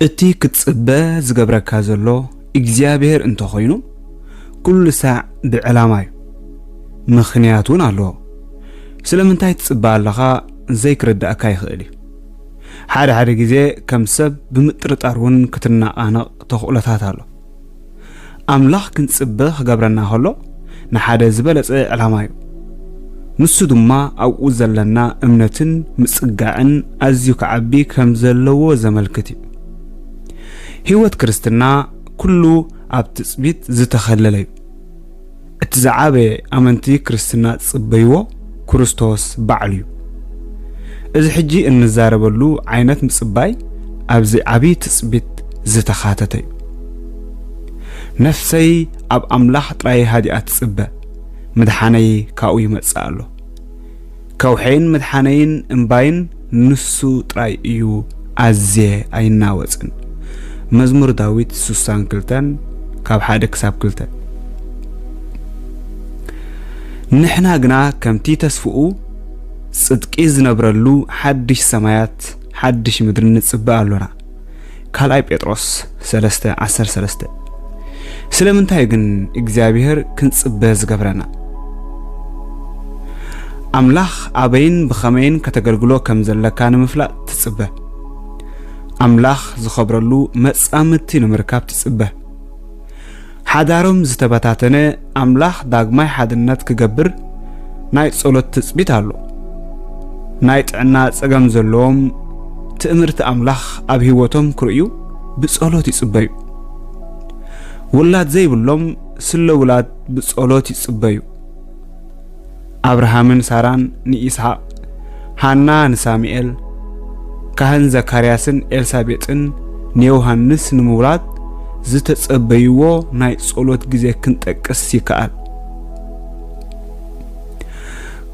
እቲ ክትጽበ ዝገብረካ ዘሎ እግዚኣብሔር እንተኾይኑ፣ ኩሉ ሳዕ ብዕላማ እዩ። ምኽንያት እውን ኣለዎ። ስለምንታይ ትጽበ ኣለኻ ዘይክርዳእካ ይኽእል እዩ። ሓደ ሓደ ግዜ ከም ሰብ ብምጥርጣር እውን ክትነቓነቕ ተኽእሎታት ኣሎ። ኣምላኽ ክንጽበ ክገብረና ከሎ ንሓደ ዝበለጸ ዕላማ እዩ። ንሱ ድማ ኣብኡ ዘለና እምነትን ምጽጋዕን ኣዝዩ ክዓቢ ከም ዘለዎ ዘመልክት እዩ። ህይወት ክርስትና ኩሉ ኣብ ትጽቢት ዝተኸለለ እዩ። እቲ ዝዓበየ ኣመንቲ ክርስትና ዝጽበይዎ ክርስቶስ ባዕሉ እዩ። እዚ ሕጂ እንዛረበሉ ዓይነት ምጽባይ ኣብዚ ዓቢ ትጽቢት ዝተኻተተ እዩ። ነፍሰይ ኣብ ኣምላኽ ጥራይ ሃዲኣ ትጽበ፣ ምድሓነይ ካብኡ ይመጽእ ኣሎ። ከውሐይን ምድሓነይን እምባይን ንሱ ጥራይ እዩ፣ ኣዝየ ኣይናወጽን። መዝሙር ዳዊት ስሳን ክልተን ካብ ሓደ ክሳብ ክልተ። ንሕና ግና ከምቲ ተስፍኡ ጽድቂ ዝነብረሉ ሓድሽ ሰማያት ሓድሽ ምድሪ ንጽበ ኣሎና። ካልኣይ ጴጥሮስ ሰለስተ ዓሰርተ ሰለስተ። ስለምንታይ ግን እግዚኣብሔር ክንጽበ ዝገብረና? ኣምላኽ ኣበይን ብኸመይን ከተገልግሎ ከም ዘለካ ንምፍላጥ ትጽበ። ኣምላኽ ዝኸብረሉ መጻምድቲ ንምርካብ ትጽበ። ሓዳሮም ዝተበታተነ ኣምላኽ ዳግማይ ሓድነት ክገብር ናይ ጸሎት ትጽቢት ኣሎ። ናይ ጥዕና ጸገም ዘለዎም ትእምርቲ ኣምላኽ ኣብ ህይወቶም ክርእዩ ብጸሎት ይጽበዩ። ውላድ ዘይብሎም ስለ ውላድ ብጸሎት ይጽበዩ። ኣብርሃምን ሳራን ንይስሓቅ፣ ሃና ንሳሙኤል፣ ካህን ዘካርያስን ኤልሳቤጥን ንዮሃንስ ንምውላድ ዝተጸበይዎ ናይ ጸሎት ግዜ ክንጠቅስ ይከኣል።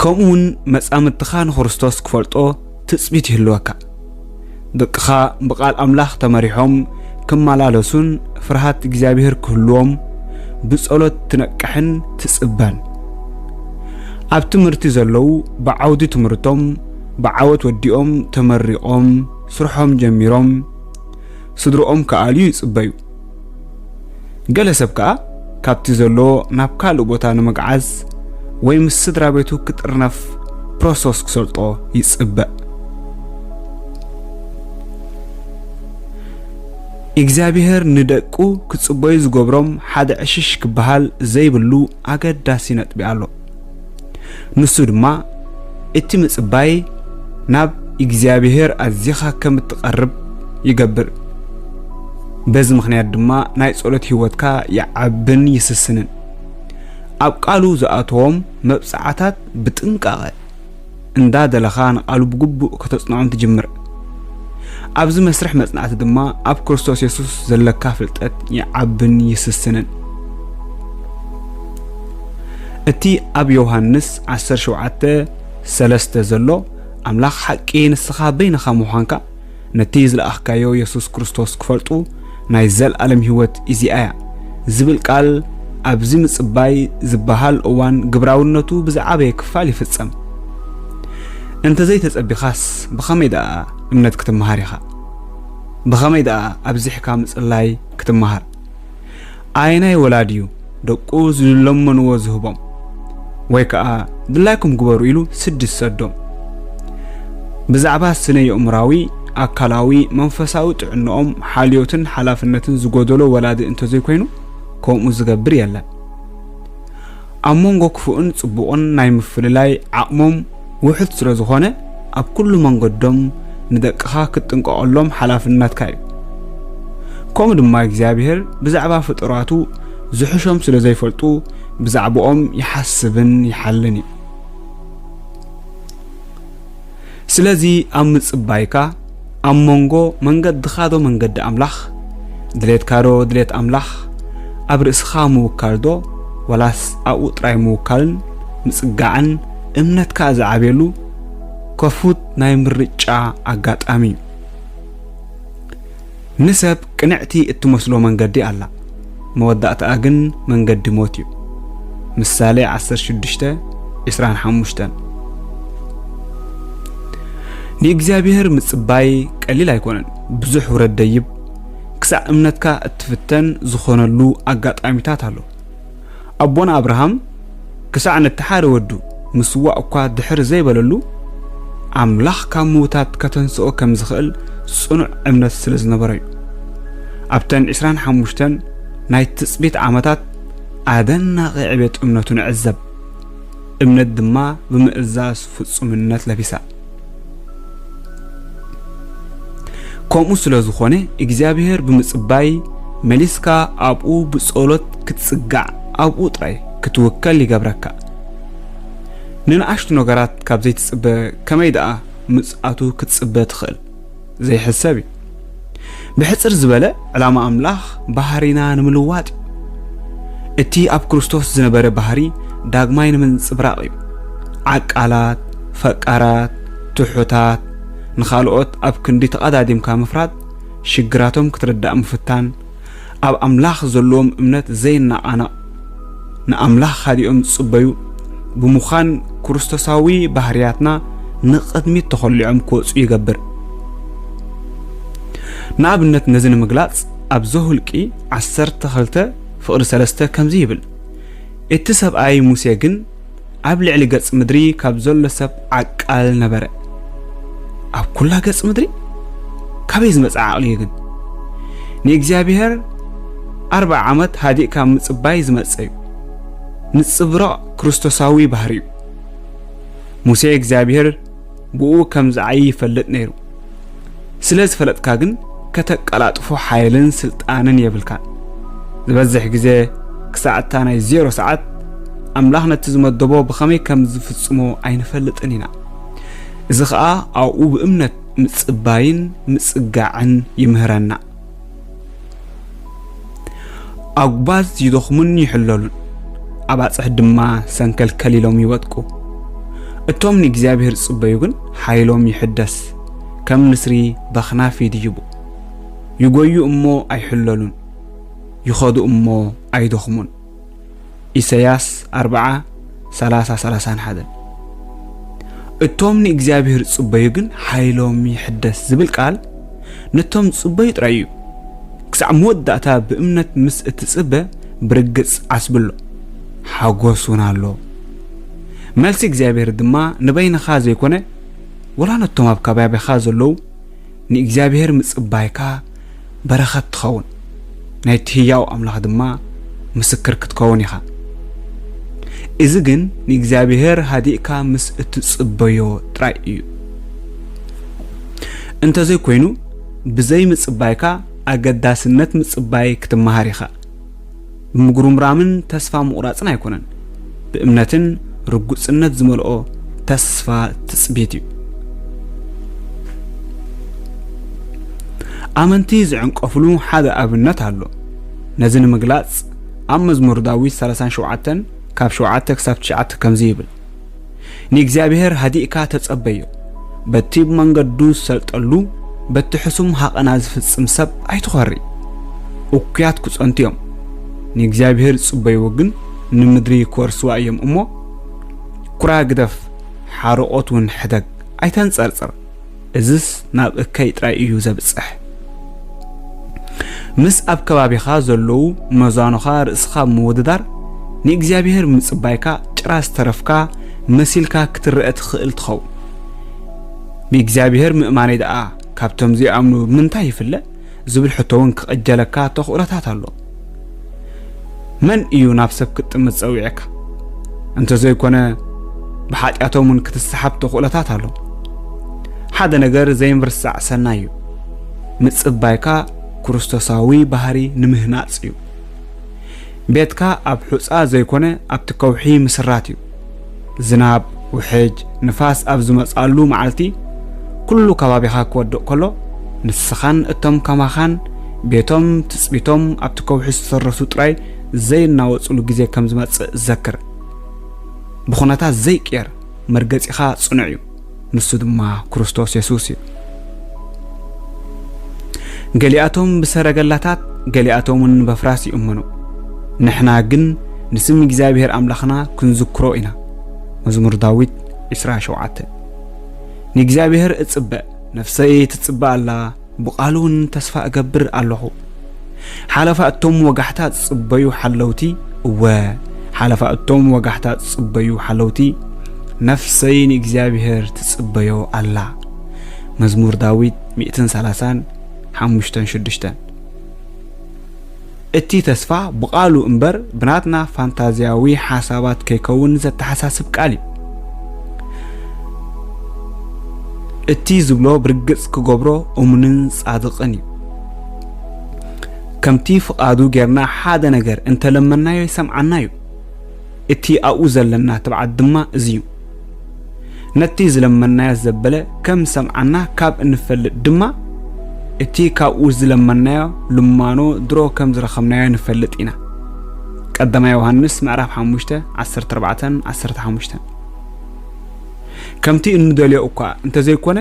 ከምኡውን መጻምድትኻ ንክርስቶስ ክፈልጦ ትጽቢት ይህልወካ። ደቅኻ ብቓል ኣምላኽ ተመሪሖም ክመላለሱን ፍርሃት እግዚኣብሔር ክህልዎም ብጸሎት ትነቅሕን ትጽበን። ኣብ ትምህርቲ ዘለዉ ብዓውዲ ትምህርቶም ብዓወት ወዲኦም ተመሪቖም ስርሖም ጀሚሮም ስድርኦም ክኣልዩ ይጽበዩ። ገለ ሰብ ከኣ ካብቲ ዘሎ ናብ ካልእ ቦታ ንምግዓዝ ወይ ምስ ስድራ ቤቱ ክጥርነፍ ፕሮሰስ ክሰልጦ ይጽበ። እግዚኣብሔር ንደቁ ክጽበዩ ዝገብሮም ሓደ ዕሽሽ ክበሃል ዘይብሉ ኣገዳሲ ነጥቢ ኣሎ። ንሱ ድማ እቲ ምጽባይ ናብ እግዚኣብሔር ኣዚኻ ከም እትቐርብ ይገብር። በዚ ምኽንያት ድማ ናይ ጸሎት ህይወትካ ይዓብን ይስስንን። ኣብ ቃሉ ዝኣተዎም መብጽዓታት ብጥንቃቐ እንዳደለኻ ንቓሉ ብግቡእ ከተጽንዖም ትጅምር። ኣብዚ መስርሕ መጽናዕቲ ድማ ኣብ ክርስቶስ የሱስ ዘለካ ፍልጠት ይዓብን ይስስንን። እቲ ኣብ ዮሃንስ ዓሰርተ ሸውዓተ ሰለስተ ዘሎ ኣምላኽ ሓቂ ንስኻ በይንኻ ምዃንካ ነቲ ዝለኣኽካዮ የሱስ ክርስቶስ ክፈልጡ ናይ ዘለኣለም ህይወት እዚኣ እያ ዝብል ቃል ኣብዚ ምጽባይ ዝበሃል እዋን ግብራውነቱ ብዝዓበየ ክፋል ይፍጸም። እንተዘይተጸቢኻስ ብኸመይ ደኣ እምነት ክትመሃር ኢኻ? ብኸመይ ደኣ ኣብዚሕካ ምጽላይ ክትመሃር? ኣየናይ ወላዲ እዩ ደቁ ዝለመንዎ ዝህቦም? ወይ ከኣ ድላይኩም ግበሩ ኢሉ ስዲ ዝሰዶም? ብዛዕባ ስነ የእምራዊ፣ ኣካላዊ፣ መንፈሳዊ ጥዕንኦም ሓልዮትን ሓላፍነትን ዝጎደሎ ወላዲ እንተዘይኮይኑ ከምኡ ዝገብር የለን። ኣብ መንጎ ክፉእን ጽቡቕን ናይ ምፍልላይ ዓቕሞም ውሑድ ስለ ዝኾነ ኣብ ኩሉ መንገዶም ንደቅኻ ክትጥንቀቐሎም ሓላፍነትካ እዩ። ከምኡ ድማ እግዚኣብሔር ብዛዕባ ፍጡራቱ ዝሕሾም ስለ ዘይፈልጡ ብዛዕባኦም ይሓስብን ይሓልን እዩ። ስለዚ ኣብ ምጽባይካ ኣብ መንጎ መንገድኻ ዶ መንገዲ ኣምላኽ፣ ድሌትካ ዶ ድሌት ኣምላኽ፣ ኣብ ርእስኻ ምውካል ዶ ዋላስ ኣብኡ ጥራይ ምውካልን ምጽጋዕን እምነትካ ዝዓብየሉ ከፉት ናይ ምርጫ ኣጋጣሚ እዩ። ንሰብ ቅንዕቲ እትመስሎ መንገዲ ኣላ፣ መወዳእታኣ ግን መንገዲ ሞት እዩ። ምሳሌ ዓሰርተ ሽዱሽተ ዕስራን ሓሙሽተን። ንእግዚኣብሔር ምጽባይ ቀሊል ኣይኮነን። ብዙሕ ውረድ ደይብ፣ ክሳዕ እምነትካ እትፍተን ዝኾነሉ ኣጋጣሚታት ኣሎ። ኣቦና ኣብርሃም ክሳዕ ነቲ ሓደ ወዱ ምስዋእ እኳ ድሕር ዘይበለሉ፣ ኣምላኽ ካብ ምዉታት ከተንስኦ ከም ዝኽእል ጽኑዕ እምነት ስለ ዝነበሮ እዩ። ኣብተን ዕስራን ሓሙሽተን ናይ ትጽቢት ዓመታት ኣደናቒ ዕቤት እምነቱ ንዕዘብ። እምነት ድማ ብምእዛዝ ፍጹምነት ለቢሳ። ከምኡ ስለ ዝኾነ፣ እግዚኣብሔር ብምጽባይ መሊስካ ኣብኡ ብጸሎት ክትጽጋዕ፣ ኣብኡ ጥራይ ክትውከል ይገብረካ። ንንኣሽቱ ነገራት ካብ ዘይትጽበ ከመይ ደኣ ምጽኣቱ ክትጽበ ትኽእል? ዘይሕሰብ እዩ። ብሕጽር ዝበለ፣ ዕላማ ኣምላኽ ባህሪና ንምልዋጥ እዩ። እቲ ኣብ ክርስቶስ ዝነበረ ባህሪ ዳግማይ ንምንጽብራቕ እዩ። ዓቃላት፣ ፈቃራት፣ ትሑታት፣ ንኻልኦት ኣብ ክንዲ ተቐዳዲምካ ምፍራድ፣ ሽግራቶም ክትርዳእ ምፍታን፣ ኣብ ኣምላኽ ዘለዎም እምነት ዘይነቓነቕ፣ ንኣምላኽ ሃዲኦም ዝጽበዩ ብምዃን ክርስቶሳዊ ባህርያትና ንቕድሚት ተኾሊዖም ክወጹ ይገብር። ንኣብነት ነዚ ንምግላጽ ኣብ ዘሁልቂ ዓሰርተ ክልተ ፍቕዲ ሰለስተ ከምዚ ይብል፣ እቲ ሰብኣይ ሙሴ ግን ኣብ ልዕሊ ገጽ ምድሪ ካብ ዘሎ ሰብ ዓቃል ነበረ። ኣብ ኩላ ገጽ ምድሪ? ካበይ ዝመጽእ ዓቕሊ እዩ ግን? ንእግዚኣብሔር ኣርብዓ ዓመት ሃዲእካ ምጽባይ ዝመጸ እዩ። ንጽብረቕ ክርስቶሳዊ ባህሪ እዩ። ሙሴ እግዚኣብሔር ብኡ ከም ዝዓዪ ይፈልጥ ነይሩ። ስለ ዝፈለጥካ ግን ከተቀላጥፎ ሓይልን ስልጣንን የብልካን። ዝበዝሕ ግዜ ክሳዕ እታ ናይ ዜሮ ሰዓት ኣምላኽ ነቲ ዝመደቦ ብኸመይ ከም ዝፍጽሞ ኣይንፈልጥን ኢና። እዚ ኸኣ ኣብኡ ብእምነት ምጽባይን ምጽጋዕን ይምህረና። ኣጉባዝ ይደኽሙን ይሕለሉን፣ ኣባጽሕ ድማ ሰንከልከል ኢሎም ይወድቁ። እቶም ንእግዚኣብሔር ዝጽበዩ ግን ሓይሎም ይሕደስ፣ ከም ንስሪ በኽናፍ ይድይቡ። ይጎዩ እሞ ኣይሕለሉን፣ ይኸዱ እሞ ኣይደኽሙን። ኢሳያስ ኣርብዓ፣ ሰላሳ፣ ሰላሳን ሓደን። እቶም ንእግዚኣብሔር ዝጽበዩ ግን ሓይሎም ይሕደስ ዝብል ቃል ነቶም ዝጽበዩ ጥራይ እዩ። ክሳዕ መወዳእታ ብእምነት ምስ እትጽበ ብርግጽ ዓስብሎ፣ ሓጎስ እውን ኣሎ። መልሲ እግዚኣብሔር ድማ ንበይንኻ ዘይኮነ፣ ወላ ነቶም ኣብ ከባቢኻ ዘለዉ ንእግዚኣብሔር ምጽባይካ በረኸት ትኸውን፣ ናይቲ ህያው ኣምላኽ ድማ ምስክር ክትከውን ኢኻ። እዚ ግን ንእግዚኣብሔር ሃዲእካ ምስ እትጽበዮ ጥራይ እዩ። እንተዘይኮይኑ፣ ብዘይ ምጽባይካ ኣገዳስነት ምጽባይ ክትመሃር ኢኻ። ብምጉርምራምን ተስፋ ምቑራጽን ኣይኮነን፣ ብእምነትን ርጉጽነት ዝመልኦ ተስፋ ትጽቢት እዩ። ኣመንቲ ዝዕንቀፍሉ ሓደ ኣብነት ኣሎ። ነዚ ንምግላጽ ኣብ መዝሙር ዳዊት ሰላሳን ሸውዓተን ካብ ሸውዓተ ክሳብ ትሽዓተ ከምዚ ይብል፣ ንእግዚኣብሔር ሃዲእካ ተጸበዮ፣ በቲ ብመንገዱ ዝሰልጠሉ፣ በቲ ሕሱም ሃቐና ዝፍጽም ሰብ ኣይትኾሪ። እኩያት ክጸንቱ እዮም፣ ንእግዚኣብሔር ዝጽበይዎ ግን ንምድሪ ክወርስዋ እዮም እሞ፣ ኩራ ግደፍ፣ ሓርቖት እውን ሕደግ፣ ኣይተንጸርጽር። እዝስ ናብ እከይ ጥራይ እዩ ዘብጽሕ። ምስ ኣብ ከባቢኻ ዘለዉ መዛኑኻ ርእስኻ ብምውድዳር ንእግዚኣብሔር ምጽባይካ ጭራ ዝተረፍካ መሲልካ ክትረአ ትኽእል ትኸውን። ብእግዚኣብሔር ምእማነይ ደኣ ካብቶም ዘይኣምኑ ብምንታይ ይፍለ? ዝብል ሕቶ እውን ክቕጀለካ ተኽእሎታት ኣሎ። መን እዩ ናብ ሰብ ክትጥምት ጸዊዕካ? እንተዘይኮነ ብሓጢኣቶም እውን ክትሰሓብ ተኽእሎታት ኣሎ። ሓደ ነገር ዘይምርሳዕ ሰናይ እዩ። ምጽባይካ ክርስቶሳዊ ባህሪ ንምህናጽ እዩ። ቤትካ ኣብ ሑጻ ዘይኮነ ኣብቲ ከውሒ ምስራት እዩ። ዝናብ፣ ውሕጅ፣ ንፋስ ኣብ ዝመጽኣሉ መዓልቲ፣ ኩሉ ከባቢኻ ክወድቕ ከሎ፣ ንስኻን እቶም ከማኻን ቤቶም ትጽቢቶም ኣብቲ ከውሒ ዝተረሱ ጥራይ ዘይናወጽሉ ግዜ ከም ዝመጽእ ዘክር። ብኹነታት ዘይቅየር መርገጺኻ ጽኑዕ እዩ። ንሱ ድማ ክርስቶስ የሱስ እዩ። ገሊኣቶም ብሰረገላታት፣ ገሊኣቶም እውን በፍራስ ይእመኑ። ንሕና ግን ንስም እግዚኣብሔር ኣምላኽና ክንዝክሮ ኢና። መዝሙር ዳዊት ዕስራ ሸውዓተ። ንእግዚኣብሔር እጽበ፣ ነፍሰይ ትጽበ ኣላ፣ ብቓሉ እውን ተስፋ እገብር ኣለኹ። ሓለፋ እቶም ወጋሕታ ዝጽበዩ ሓለውቲ፣ እወ፣ ሓለፋ እቶም ወጋሕታ ዝጽበዩ ሓለውቲ፣ ነፍሰይ ንእግዚኣብሔር ትጽበዮ ኣላ። መዝሙር ዳዊት ሚእትን ሰላሳን ሓሙሽተን ሽዱሽተን። እቲ ተስፋ ብቓሉ እምበር ብናትና ፋንታዝያዊ ሓሳባት ከይከውን ዘተሓሳስብ ቃል እዩ። እቲ ዝብሎ ብርግጽ ክገብሮ እሙንን ጻድቕን እዩ። ከምቲ ፍቓዱ ጌርና ሓደ ነገር እንተለመናዮ ይሰምዓና እዩ። እቲ ኣብኡ ዘለና ትብዓት ድማ እዚ እዩ። ነቲ ዝለመናዮ ዘበለ ከም ዝሰምዓና ካብ እንፈልጥ ድማ፣ እቲ ካብኡ ዝለመናዮ ልማኖ ድሮ ከም ዝረኸብናዮ ንፈልጥ ኢና። ቀዳማይ ዮሃንስ ምዕራፍ ሓሙሽተ፣ ዓሰርተ ኣርባዕተን ዓሰርተ ሓሙሽተን። ከምቲ እንደልዮ እኳ እንተዘይኮነ፣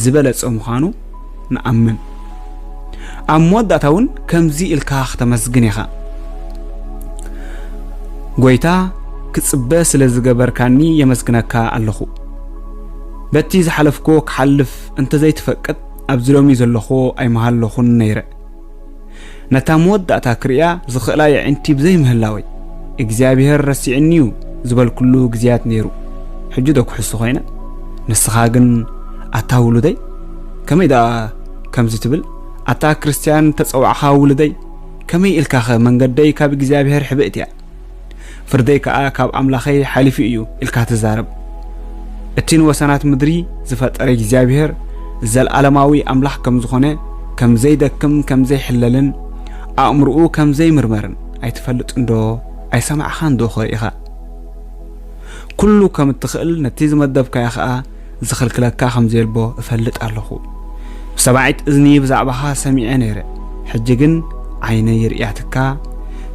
ዝበለጸ ምዃኑ ንኣምን። ኣብ መወዳእታ እውን ከምዚ ኢልካ ክተመስግን ኢኻ። ጎይታ፣ ክጽበ ስለ ዝገበርካኒ የመስግነካ ኣለኹ። በቲ ዝሓለፍኩዎ ክሓልፍ እንተዘይትፈቅድ፣ ኣብዚ ሎሚ ዘለኹዎ ኣይምሃለኹን ነይረ። ነታ መወዳእታ ክርእያ ዝኽእላ የዒንቲ ብዘይምህላወይ፣ እግዚኣብሔር ረሲዕኒ'ዩ ዝበልኩሉ ግዜያት ነይሩ። ሕጂ ዶ ክሕሱ ኮይነ? ንስኻ ግን፣ ኣታ ውሉደይ፣ ከመይ ደኣ ከምዚ ትብል? ኣታ ክርስትያን ተጸዋዕኻ ውሉደይ፣ ከመይ ኢልካኸ መንገደይ ካብ እግዚኣብሔር ሕብእቲ እያ፣ ፍርደይ ከኣ ካብ ኣምላኸይ ሓሊፉ እዩ ኢልካ ትዛረብ? እቲ ንወሰናት ምድሪ ዝፈጠረ እግዚኣብሔር፣ ዘለዓለማዊ ኣምላኽ ከም ዝኾነ፣ ከም ዘይደክም፣ ከም ዘይሕለልን፣ ኣእምሮኡ ከም ዘይምርመርን ኣይትፈልጥን ዶ? ኣይሰማዕኻን ዶ ኸ ኢኻ? ኩሉ ከም እትኽእል፣ ነቲ ዝመደብካዮ ኸኣ ዝኽልክለካ ከም ዘየልቦ እፈልጥ ኣለኹ። ብሰማዒት እዝኒ ብዛዕባኻ ሰሚዐ ነይረ፣ ሕጂ ግን ዓይነይ ይርእያትካ፣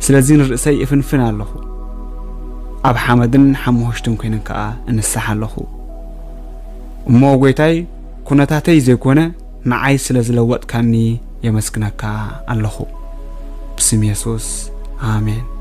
ስለዚ ንርእሰይ እፍንፍን ኣለኹ። ኣብ ሓመድን ሓመኹሽትን ኮይነ ከኣ እንሳሕ ኣለኹ። እሞ ጎይታይ፣ ኩነታተይ ዘይኮነ ንዓይ ስለ ዝለወጥካኒ የመስግነካ ኣለኹ። ብስም የሱስ፣ ኣሜን።